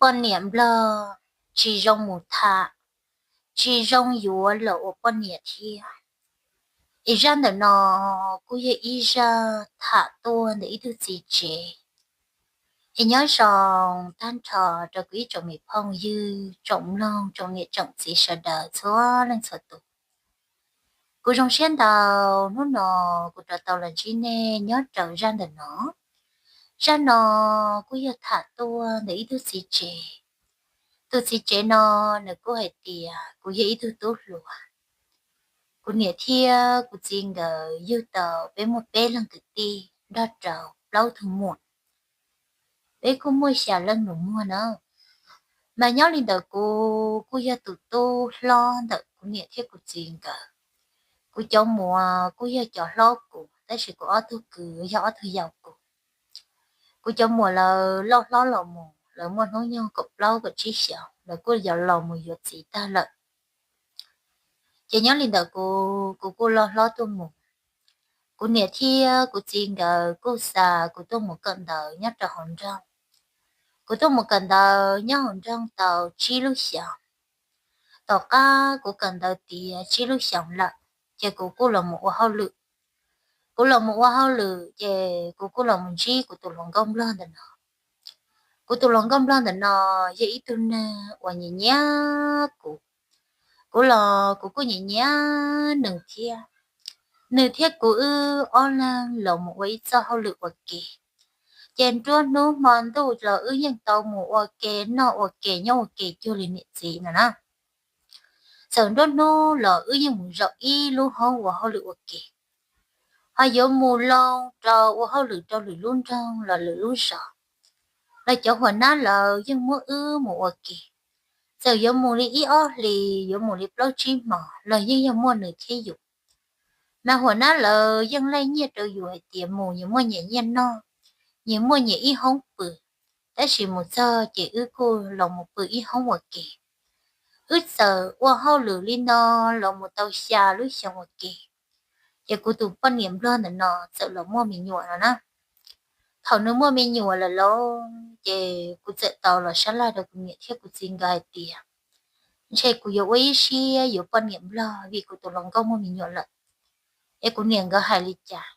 Poj niam nplog tsis zoo mus tham, tsis zoo yuav los ua poj niam thiab. Es zaj ntawm no kuj yog ib zaj tham tuaj ntawm ib tug txiv tsev. Es nyob zoo tag nrho rau kuv ib tsoom me phooj ywg, tsoom mloog, tsoom niam tsoom txiv sawv daws txhua leej txhua tus. Kuv zoo siab ntau hnub no kuv rov tau los ntsib nej nyob rau zaj ntawm no. Zaj no kuj yog tham tuaj ntawm ib tug txiv tsev. Tus txiv tsev no nws kuj hais tias kuv yog ib tug tub hluas. Kuv niam thiab kuv txiv nkawd yug tau peb muaj peb leeg kwv tij nrog rau plaub tug muam. Peb kuj muaj xya leej nus muag na. Mas nyob li ntawd kuv kuj yog tus tub hlob ntawm kuv niam thiab kuv txiv nkawd. Kuv cov muam kuj yog cov hlob kuv, tab sis kuv ob tug kwv yog ob tug yau kuv. Kuv cov muam lawv loj hlob los mus, lawv muaj hnub nyoog kaum plaub kaum tsib xyoos, lawv kuj yuav los mus yuav txiv tag lawm. Ces nyob li ntawd kuv, kuv kuj loj hlob tuaj mus. Kuv niam thiab kuv txiv nkawd kuj xa kuv tuaj mus kawm ntawv nyob rau hauv nroog. Kuv tuaj mus kawm ntawv nyob hauv nroog tau tsib lub xyoos. Tom qab kuv kawm ntawv tiav tsib lub xyoos lawm, ces kuv kuj los mus ua hauj lwm. Kuv los mus ua hauj lwm ces kuv kuj los mus ntsib kuv tus hluas nkauj nplog ntawm no. Kuv tus hluas nkauj nplog ntawm no yog ib tug neeg uas nyiam nyiam kuv. Kuv los kuv kuj nyiam nyiam nws thiab. Nws thiab kuv wb ob leeg los mus ua ib txoj hauj lwm ua ke. Ces nruab hnub hmo ntuj los wb yeej tau mus ua ke noj ua ke nyob ua ke cuag li niam txiv no na. Txawm nruab hnub los wb yeej mus zaum ib lub hoob ua hauj lwm ua ke. Ho yuav mus loo rau ua hauj lwm rau lwm lub nroog los lwm lub zos, los cov huam nab lawv yeej muab wb mus ua ke. Txawm yuav mus li ib ob hlis, yuav mus li plaub tsib hmos los yeej yog muaj nws thiab yus. Mas huam nab lawv yeej laij nyiaj rau yus hais tias mus nyias muaj nyias nyiaj noj, nyias muaj nyias ib hoob pw. Tab sis mus txog ces wb kuj los mus pw ib hoob ua ke. Wb txawm ua hauj lwm li no los mus tau xya lub xyoo ua ke, ces kuv tus poj niam nplog ntawm no txawm los muaj me nyuam no na. Thaum nws muaj me nyuam lawm lauj, ces kuv txawm tau los sab laj rau kuv niam thiab kuv txiv nkawd hais tias, ntshe kuv yuav ua ib siab yuav poj niam nplog vim kuv tus hluas nkauj muaj me nyuam lawm. Es kuv niam nkawd hais li cas?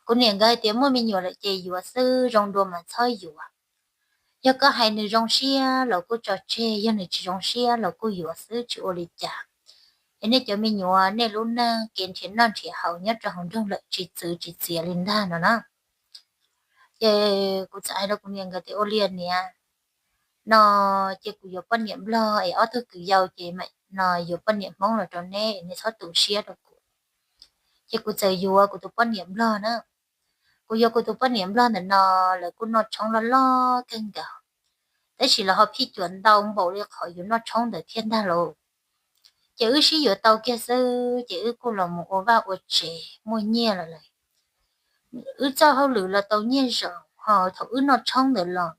Kuv niam nkawd hais tias muaj me nyuam lawm ces yuav xwb, zoo dua mas txhob yuav. Yog koj hais nws zoo siab los kuj tso tseg, yog nws tsis zoo siab los kuj yuav xwb, tsis ua li cas. Es nej cov me nyuam nej lub neej kev nrhiav noj nrhiav haus nyob rau hauv nroog lawm tsis txwv tsis txiav li ntag no na. Ces kuv txawm hais rau kuv niam nkawd tias ua li niam, no ces kuv yuav poj niam nplog es ob tug kwv yau ces mam no yuav poj niam hmoob los rau neb, neb txhob tu siab rau kuv. Ces kuv txawm yuav kuv tus poj niam nplog na. Kuv yuav kuv tus poj niam nplog ntawm no, lawv kuj noj tshoob loj loj kawg nkaus, tab sis lawv ho phij cuam ntau npaum li qhov yus noj tshoob ntawd thiab ntag lauj. Ces wb sib yuav tau kiag xwb ces wb kuj los mus ua vaj ua tsev muaj nyiaj lawm lawm. Wb txoj hauj lwm los tau nyiaj zoo, ho thaum wb noj tshoob ntawd los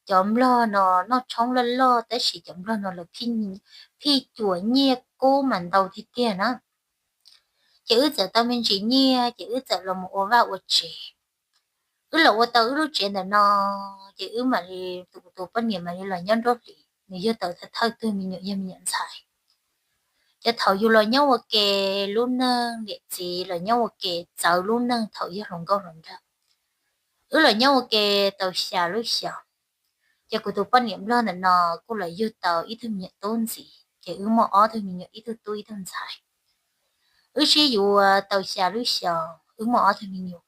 cov nplog no noj tshoob loj loj tab sis cov nplog no lawv phij cuam nyiaj kub mas ntau tiag tiag na. Ces wb txawm tau me ntsis nyiaj ces wb txawm los mus ua vaj ua tsev. Wb los ua tau wb lub tsev ntawm no, ces wb mam li, tus, tus poj niam mam li los nyob nruab hlis, nws yug tau thawj tug me nyuam yog me nyuam ntxhais. Ces thaum yus los nyob ua ke lub neej niam txiv los nyob ua ke txawv lub neej thaum yog hluas nkauj hluas nraug, wb los nyob ua ke tau xya lub xyoos. Ces kuv tus poj niam nplog ntawm no kuj los yug tau ib tug me nyuam tub ntxiv, ces wb muaj ob tug me nyuam, ib tug tub ib tug ntxhais. Wb sib yuav tau xya lub xyoos wb muaj ob tug me nyuam.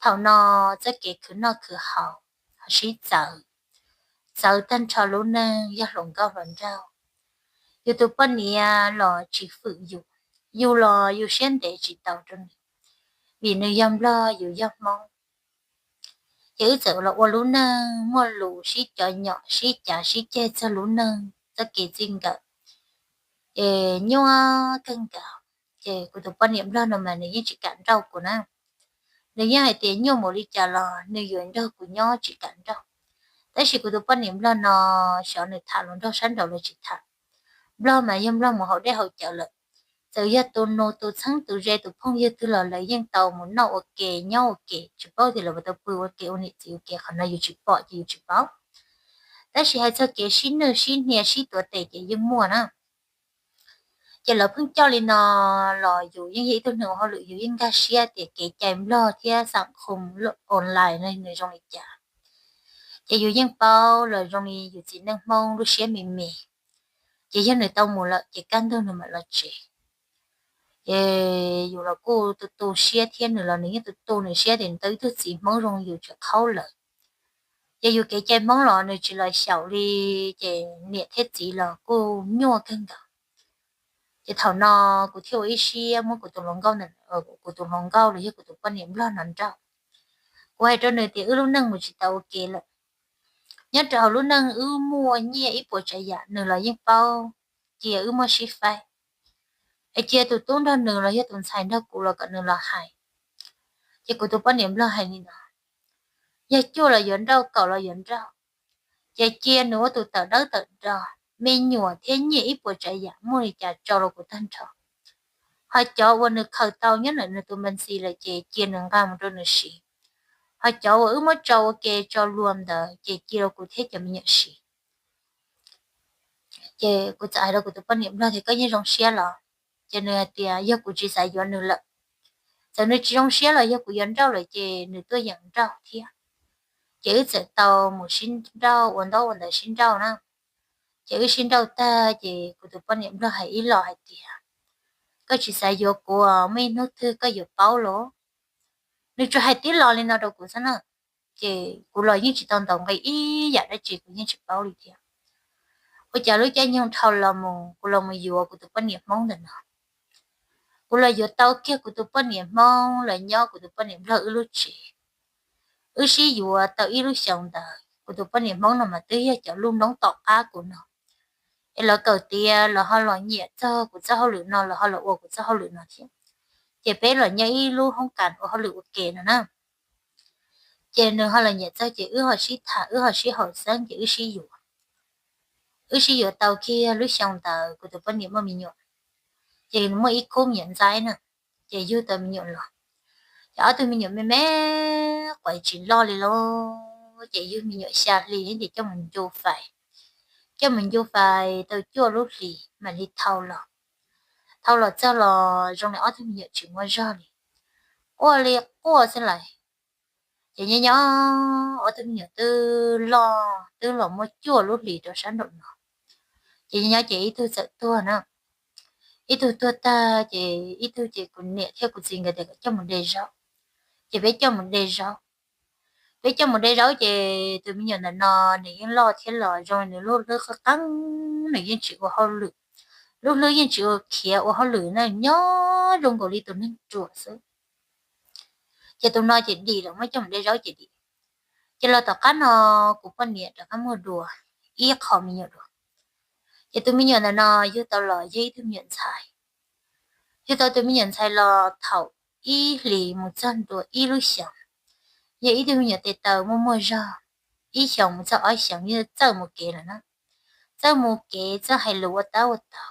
Thaum no txoj kev khwv noj khwv haus ho sib txawv, txawv tag nrho lub neej yog hluas nkauj hluas nraug. Yus tus poj niam los tsis fwm yus, yus los yus siab ntev tsis tau rau nws, vim nws yog nplog yus yog hmoob. Ces wb txawm los ua lub neej muaj lus sib cov nyom sib cav sib ceg txog lub neej txoj kev txij nkawm, ces nyuaj kawg nkaus. Ces kuv tus poj niam nplog no mas nws yeej tsis kam nrauj kuv na. Nws yeej hais tias nyuaj npaum li cas los nws yuav nrog kuv nyob tsis kam nrauj. Tab sis kuv tus poj niam nplog no, xyov nws tham hluas nraug sab nraud los tsis tham. Nplog mas yog nplog mus haus dej haus cawv lawm. Txawm yog tus nus tus txheeb tus ze tus phooj ywg twg los lawv yeej tau mus noj ua ke nyob ua ke, tsis paub tias lawv puas tau pw ua ke ua niam txiv ua ke, qhov no yus tsis pom ces yus tsis paub. Tab sis hais txog kev sib nwj sib hnia sib tuav tes ces yeej muaj na. Ces lawv pheej coj li no los yus yeej yog ib tug neeg ua hauj lwm, yus yeej nkag siab tias kev cai Nplog thiab xam khum online no nws zoo li cas. Ces yus yeej paub los zoo li yus txiv neej Hmoob lub siab me me, ces yog nws tau mus lawm ces kaj ntug nws mam los tsev. Ces yus los kuj tu tu siab thiab, nws los nws yeej tu tu nws siab tias nws tau ib tug txiv Hmoob zoo yus tsis qhaub lawm. Ces yus kev cai Hmoob los nws tsis los xyaum li, ces niam thiab txiv los kuj nyuaj kawg nkaus. Ces thaum no kuv thiaj ua ib siab muab kuv tus hluas nkauj, kuv tus hluas nkauj los yog kuv tus poj niam Nplog no nrauj. Kuv hais rau nws tias wb lub neej mus tsis tau ua ke lawm. Nyob rau hauv lub neej wb muaj nyiaj ib puas tsav yam nws los yeej paub, cia wb muab sib faib. Es cia tus tub nrog nws los yog tus ntxhais nrog kuv los kom nws los hais. Ces kuv tus poj niam Nplog hais li no, yog cuaj los yuav nrauj, kaum los yuav nrauj, ces cia nws ua tus tawm dawb tawm do, me nyuam thiab nyiaj ib puas tsav yam muaj li cas tso rau kuv tag nrho. Ho cov uas nws khaws tau nyob ntawm nws tus npa ntxis lawm ces cia nws nqa mus rau nws siv. Ho cov uas wb muab tso ua ke tso luag ntawd ces cia rau kuv thiab cov me nyuam siv. Ces kuv txawm hais rau kuv tus poj niam Nplog tias koj yeej zoo siab los? Ces nws hais tias yog kuv tsis xav yuav nws lawm, txawm nws tsis zoo siab los yog kuv yuav nrauj lawm ces nws tuaj yeem nrauj thiab. Ces wb txawm tau mus sib nrauj ua ntaub ua ntawv sib nrauj na. Ces wb sib nrauj tag ces kuv tus poj niam Nplog hais ib los hais tias koj tsis xav yuav kuv, muaj ib hnub twg koj yuav paub los. Nws tsuas hais tib los li no rau kuv xwb na. Ces kuv los yeej tsis tau ntaus nqi ib yam dab tsi, kuv yeej tsis paub li thiab. Ua cas lub caij nyoog dhau los mus kuv los mus yuav kuv tus poj niam Hmoob ntawm no. Kuv los yuav tau kiag kuv tus poj niam Hmoob los nyob kuv tus poj niam Nplog wb lub tsev. Wb sib yuav tau ib lub xyoos ntawd, kuv tus poj niam Hmoob no mas twb yog cov lub nroog tom qab kuv no. Es lawv kawm tiav los ho los nyiam txog kuv txoj hauj lwm no los ho los ua kuv txoj hauj lwm no thiab. Ces peb los nyob ib lub hoob kas ua hauj lwm ua ke no na. Ces nws ho los nyiam txog ces wb ho sib tham wb ho sib haum xeeb ces wb sib yuav. Wb sib yuav tau kiag lub xyoo ntawd kuv tus poj niam muaj me nyuam. Ces nws muaj ib khub me nyuam ntxaib na, ces yug tau me nyuam los. Ces ob tug me nyuam me me quav tsis loj li lauj, ces yug me nyuam xya hli ces coj mus ncu fais. Coj mus ncu fais tau cuaj lub hlis mam li thau los. Thau los txog los zoo li ob tug me nyuam tsis muaj zog li, quaj li quaj xwb lawm. Ces nyob nyob ob tug me nyuam twb loj twb los muaj cuaj lub hlis rau sab nraum no. Ces nyob nyob ces ib tug txawm tuag na. Ib tug tuag tag ces ib tug ces kuv niam thiab kuv txiv nkawd tias kom coj mus de zaub. Ces peb coj mus de zaub. Peb coj mus de zaub ces tus me nyuam ntawm no nws yeej loj thiab los zoo nws lub hlwb qeeb qeeb, nws yeej tsis ua hauj lwm. Lub hlwb yeej tsis ua khiav ua hauj lwm na, nyob zoo nkaus li tus neeg ruam xwb. Ces tus no ces dim lawm, muab coj mus de zaub ces dim. Ces los tom qab no kuv poj niam rov qab muaj dua ib qho me nyuam dua. Ces tus me nyuam ntawm no yug tau los yog ib tug me nyuam ntxhais. Yug tau tus me nyuam ntxhais los thaum ib hlis mus txog ntua ib lub xyoos, yog ib tug me nyuam tes taw muaj muaj zog, ib xyoos mus txog ob xyoos yeej txawj mus kev lawm na. Txawj mus kev txawj hais lus ua tab ua tau.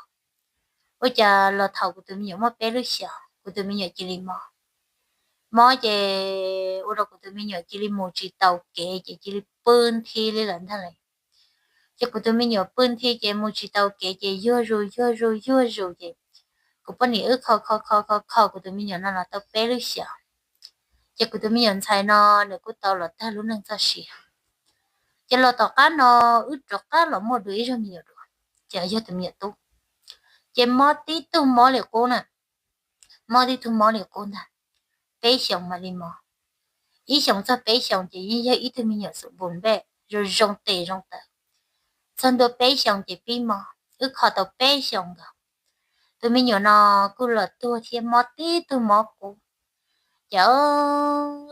Ua cas los thaum kuv tus me nyuam muaj peb lub xyoos kuv tus me nyuam cia li mob. Mob ces ua rau kuv tus me nyuam cia li mus tsis taus kev ces cia li pw nthi li lawm ntag lawm. Ces kuv tus me nyuam pw nthi ces mus tsis taus kev ces yuag zus yuag zus yuag zus ces kuv poj niam wb kho kho kho kho kho kuv tus me nyuam no los tau peb lub xyoos. Ces kuv tus me nyuam ntxhais no nws kuj tau los tag lub neej txoj sia. Ces los tom qab no wb rov qab los muaj dua ib zaug me nyuam dua, ces yog tus me nyuam tub. Ces mob tib tug mob li qub na, mob tib tug mob li qub ntag, peb xyoos mam li mob. Ib xyoos txog peb xyoos ces yeej yog ib tug me nyuam xum npus npej zoo zoo tes zoo taw. Txog ntua peb xyoos ces pib mob, wb kho tau peb xyoos nkaus. Tus me nyuam no kuj los tuag thiab mob tib tug mob qub. Ces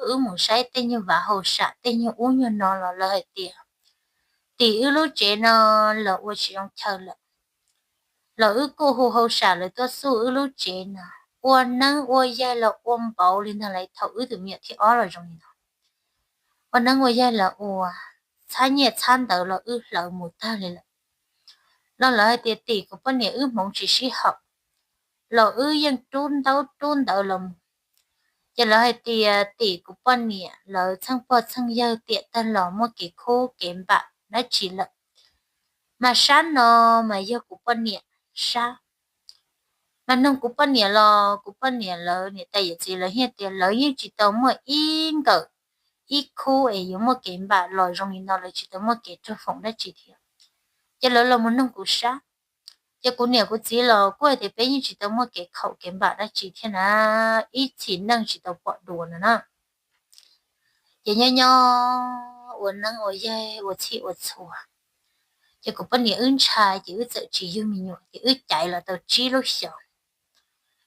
wb mus saib tej nyuag vav hauj sam tej nyuag ub nyuag no los lawv hais tias tim wb lub tsev no los ua tsis zoo chaw lawm. Los wb kuj hu hauj sam lawv tuaj xub wb lub tsev no, ua neeb ua yaig los ua npaum li ntag lawm thaum wb tus me nyuam thib ob los zoo li no. Ua neeb ua yaig los ua, txhab nyiaj txhab ntawv los wb hlawv mus tag li lawm. Los lawv hais tias tim kuv poj niam wb hmoov tsis sib haum, los wb yeej rub ntaub rub ntawv los mus. Ces lawv hais tias tim kuv poj niam lawv txheej pog txheej yawg tiam tag los muaj kev khub kev npam dab tsi lawm, Mas sab no mas yog kuv poj niam sab. Mas noog kuv poj niam los kuv poj niam lawv niam tais yawm txiv lawv yeej tias lawv yeej tsis tau muaj ib nkawm ib khub es yuav muaj kev npam los zoo li no, lawv tsis tau muaj kev raug foom dab tsi thiab. Ces lawv los mus noog kuv sab. Ces kuv niam kuv txiv los kuj hais tias peb yeej tsis tau muaj kev khaum kev npam dab tsi thiab na, ib txhis neej tsis tau pom dua no na. Ces nyob nyob ua neeb ua yaig ua txhij ua txhua, ces kuv poj niam wb ntshai ces wb txawm tsis yug me nyuam ces wb caiv los tau tsib lub xyoos.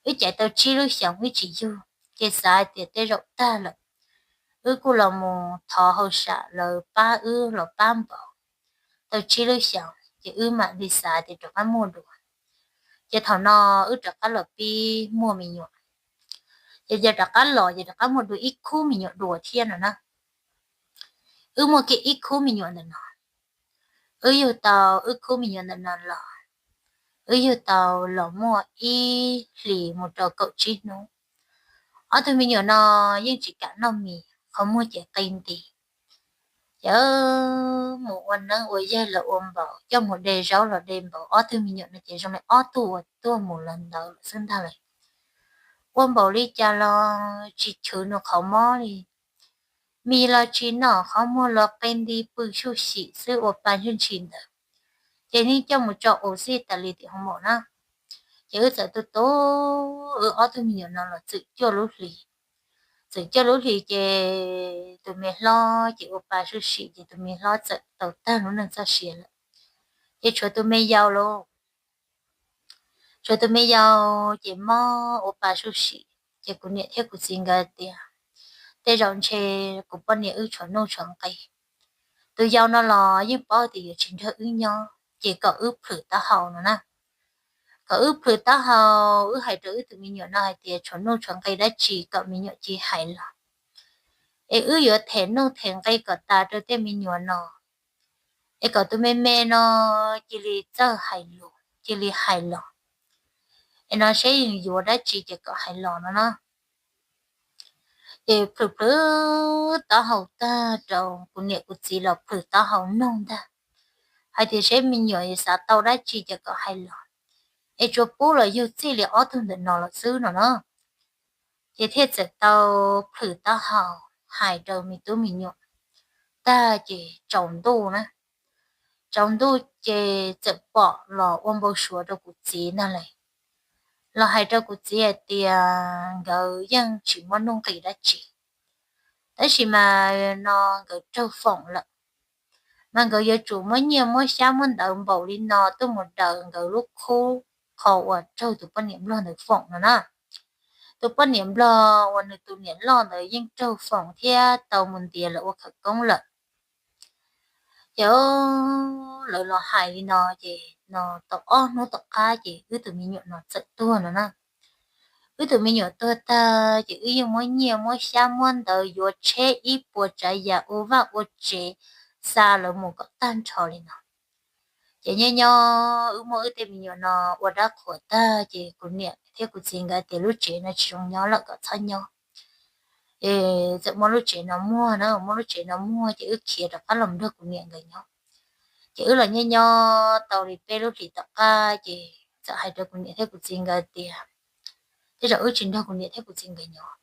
Wb caiv tau tsib lub xyoos wb tsis yug, ces xav hais tias tej zaum tag lawm, wb kuj los mus thov hauj sam lawv pab wb los pab npaum tau tsib lub xyoos ces wb mam li xav tias rov qab muaj dua. Ces thaum no wb rov qab los pib muaj me nyuam, ces yog rov qab los ces rov qab muaj dua ib khub me nyuam dua thiab no na. Wb muaj kiag ib khub me nyuam ntawm no, wb yug tau wb khub me nyuam ntawm no los, wb yug tau los muaj ib hlis mus rau kaum tsib hnub. Ob tug me nyuam no yeej tsis kam noj mis, qhov muag ces qi nti. Ces mus ua neeb ua yaig los ua npaum, coj mus de zaub los de npaum, ob tug me nyuam no ces zoo li ob tug uas tuag mus los ntawd lawm xwb ntag lawm. Ua npaum li cas los tsis chwv nws qhov mob li, mis los tsis noj, qhov muag los qi nti pw xyuj xim xwb ua pa ntshij ntshis ntawd. Ces yeej coj mus tso ua xij tas li tim hoo maum na. Ces wb txawm tu tu wb ob tug me nyuam no los txwm cuaj lub hlis. Txwm cuaj lub hlis ces tus me hlob ces ua pa xyuj xim ces tus me hlob txawm tau tag lub neej txoj sia lawm. Ces tshuav tus me yau lauj, tshuav tus me yau ces mob ua pa xyuj xim. Ces kuv niam thiab kuv txiv nkawd tias tej zaum ntshe kuv poj niam wb tshuav nuj tshuav nqi. Tus yau no los yeej paub tias yuav tsis nrog wb nyob ces kom wb plhws taub hau no na. Kom wb plhws taub hau, wb hais rau wb tus me nyuam no hais tias tshuav nuj tshuav nqi dab tsi kom me nyuam cia hais los, es wb yuav them nuj them nqi kom tas rau tej me nyuam no, es kom tus me me no cia li txawj hais lus, cia li hais los, es no seb yeej yuav dab tsi ces kom hais los no na. Ces plhws plhws taub hau tag rau kuv niam kuv txiv los plhws taub hau noog ntag, hais tias seb me nyuam xav tau dab tsi ces kom hais los, es tsuas pub los yug txij li ob tug ntawm no los xwb no na. Ces thiaj txawm tau plhws taub hau hais rau me tub me nyuam tag ces tsaus ntuj na. Tsaus ntuj ces txawm pom los ua npau suav rau kuv txiv ntag lawm, los hais rau kuv txiv hais tias nkawd yeej tsis muaj nuj nqis dab tsi, tab sis mas no nkawd raug foom lawm, mas nkawd yuav tsum muab nyiaj muab xyab muab ntawv npaum li no tuaj mus daws nkawd lub khub qhov uas raug tus poj niam nplog ntawd foom no na. Tus poj niam nplog uas nws tus niam loj ntawd yeej raug foom thiab tau mus ntiav lawv ua khawv koob lawm. Ces lawv los hais li no ces no tau ob hnub tom qab ces wb tus me nyuam no txawm tuag no na. Wb tus me nyuam tuag tag ces wb yeej muab nyiaj muab xyab muab ntawv yuav tsheb ib puas tsav yam ua vaj ua tsev xa lawv mus kom tag nrho li no. Ces nyob nyob wb muab wb tej me nyuam no ua dab qhuas tag ces kuv niam thiab kuv txiv nkawd tias lub tsev no tsis zoo nyob lawm kom txhob nyob. Es txawm muab lub tsev no muag na, muab lub tsev no muag ces wb khiav rov qab los nrog kuv niam nkawd nyob. Ces wb los nyob nyob tau li peb lub hlis tom qab ces txawm hais rau kuv niam thiab kuv txiv nkawd tias tej zaum wb tsis nrog kuv niam thiab kuv txiv nkawd nyob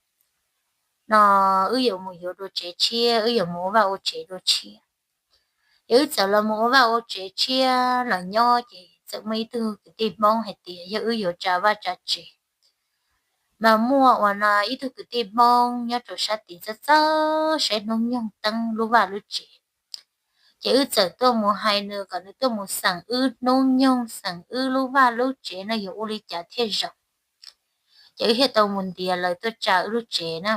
no, wb yuav mus yuav dua tsev tshiab, wb yuav mus ua vaj ua tsev dua tshiab. Ces wb txawm los mus ua vaj ua tsev tshiab los nyob ces txawm muaj ib tug kwv tij Hmoob hais tias yog wb yuav tsa vaj tsa tsev, mas muaj uas no ib tug kwv tij Hmoob nyob rau sab tid txawj txawj saib hnub nyoog teeb lub vaj lub tsev. Ces wb txawm tuaj mus hais nws kom nws tuaj mus xeem wb hnub nyoog, xeem wb lub vaj lub tsev no yuav ua li cas thiaj zoo. Ces wb thiaj tau mus ntiav lawv tuaj tsa wb lub tsev na.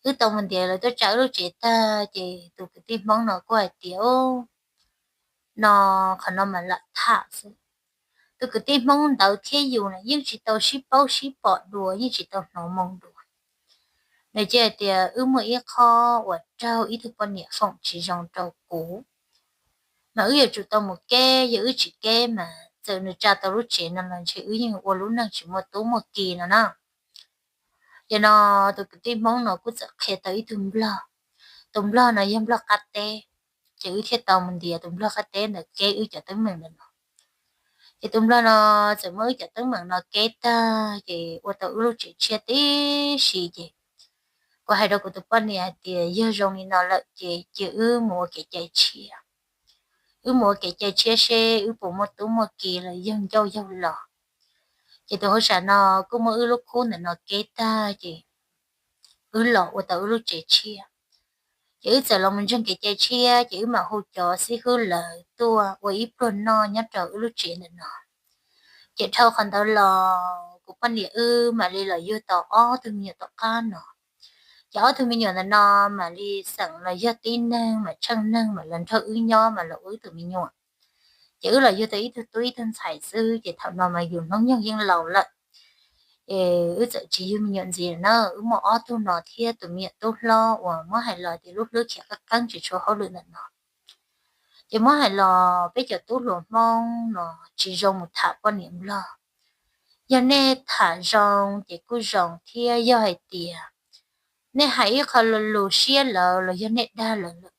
Wb tau mus ntiav lawv tuaj tsa wb lub tsev tag ces tus kwv tij Hmoob no kuj hais tias, no qhov no mas lam tham xwb. Tus kwv tij Hmoob ntawd thiab yus na yeej tsis tau sib paub sib pom dua, yeej tsis tau hnov moo dua. Nws cia hais tias wb muaj ib qho uas raug ib tug poj niam foom tsis zoo rau kuv, mas wb yuav tsum tau mus keb, yog wb tsis keb mas txawm nws tsa tau lub tsev no los ntshe wb yeej ua lub neej tsis muaj tub muaj ki no na. Ces no tus kwv tij Hmoob no kuj txawm qhia tau ib tug nplog, tus nplog no yog nplog qab teb. ces wb thiaj tau mus ntiav tus nplog qab teb ntawm keb wb cov teeb meem ntawm no. Ces tus nplog no txawm muab wb cov teeb meem no keb tag ces ua tau wb lub tsev tshiab tib si ces kuv hais rau kuv tus poj niam hais tias yog zoo li no lawm ces cia wb mus ua kev cai tshiab. Wb mus ua kev cai tshiab seb wb puas muaj tub muaj ki los yog ncauj yog los. Ces tus hauj sam no kuj muab wb lub khub ntawm no keb tag ces wb los ua tau wb lub tsev tshiab. Ces wb txawm los mus ntseeg kev cai tshiab ces wb mam hu cov xib hwb lawv tuaj ua ib pluag noj nyob rau wb lub tsev ntawm no. Ces dhau qhov ntawd los kuv poj niam wb mam li los yug tau ob tug me nyuam tom qab no. Ces ob tug me nyuam ntawm no mam li xeem los yog tib neeg mam tsheej neeg mam los nrog wb nyob mam los ua wb tus me nyuam. Ces wb los yug tau ib tug tub ib tug ntxhais xwb ces thaum no mas yus hnub nyoog yeej laus lawm. Ces wb txawm tsis yug me nyuam ntxiv na, wb muaj ob tug no thiab tus me nyuam tub hlob uas muab hais los tias lub hlwb khiav qeeb qeeb tsis tshua hauj lwm ntawm no. Ces muab hais los peb cov tub hluas Hmoob no tsis zoo mus tham poj niam nplog. Yog nej tham zoo ces kuj zoo thiab yog hais tias nej hais ib qho lus siab lawv los yog nej dag lawv lawm,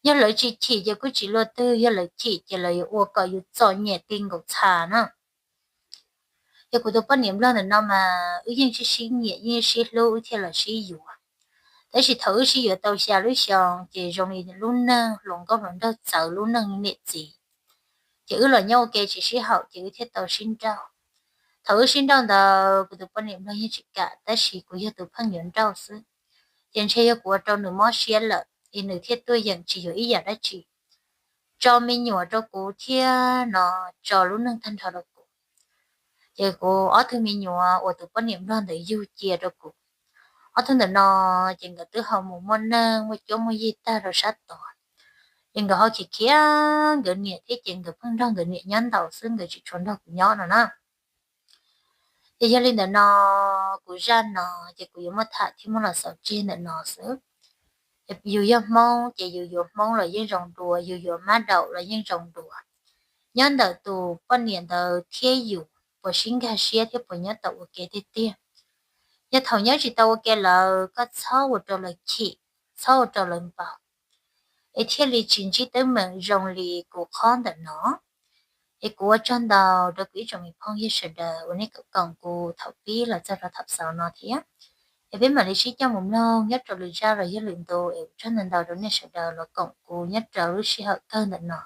yog lawv tsis chim ces kuj tsis luaj twg, yog lawv chim ces lawv yuav ua kom yus txom nyem ti nkaus txha na. Ces kuv tus poj niam nplog ntawm no mas wb yeej sib sib nyiam yeej sib hlub wb thiaj los sib yuav. Tab sis thaum wb sib yuav tau xya lub xyoo ces zoo li lub neej hluas nkauj hluas nraug txawv lub neej niam txiv. Ces wb los nyob ua ke tsis sib haum ces wb thiaj tau sib nrauj. Thaum wb sib nrauj ntawd kuv tus poj niam nplog yeej tsis kam tab sis kuv yog tus pheej yuav nrauj xwb. Ces ntshe yog kuv ua rau nws mob siab lawm es nws thiaj tuaj yeem tsis yuav ib yam dab tsi, tso me nyuam rau kuv thiab no tso lub neej tag nrho rau kuv. Ces kuv ob tug me nyuam uas tus poj niam nplog ntawd yug cia rau kuv, ob tug ntawm no ces nkawd twb ho mus muaj neej muaj cuab muaj yig tag rau sab tod. Ces nkawd ho khiav khiav nkawd niam thiab ces nkawd pheej nrog nkawd niam nyob ntaus xwb, nkawd tsis tshua nrog kuv nyob no na. Ces yog li ntawm no, kuv zaj no ces kuv yuav muab tham thiab muab los xaus tseg ntawm no xwb. Yus yog Hmoob ces yus yuav Hmoob los yeej zoo dua, yus yuav Mab Daum los yeej zoo dua. Nyob ntawm tus poj niam ntawd thiab yus puas sib nkag siab thiab puas nyob tau ua ke tiag tiag. Yog thaum nyob tsis tau ua ke lawm koj txhob ua rau lawv chim, txhob ua rau lawv npaum, es thiaj li tsis ntsib teeb meem zoo li kuv qhov ntawm no. Es kuv ua tsaug ntau rau kuv ib tsoom me phooj ywg sawv daws uas nej koom kuv thaum pib los txog rau thaum xaus no thiab. Es peb mam li sib coj mus mloog nyob rau lwm zaj los yog lwm ntu, es ua tsaug ntau ntau rau nej sawv daws los koom kuv nyob rau lub sij hawm kawg ntawm no.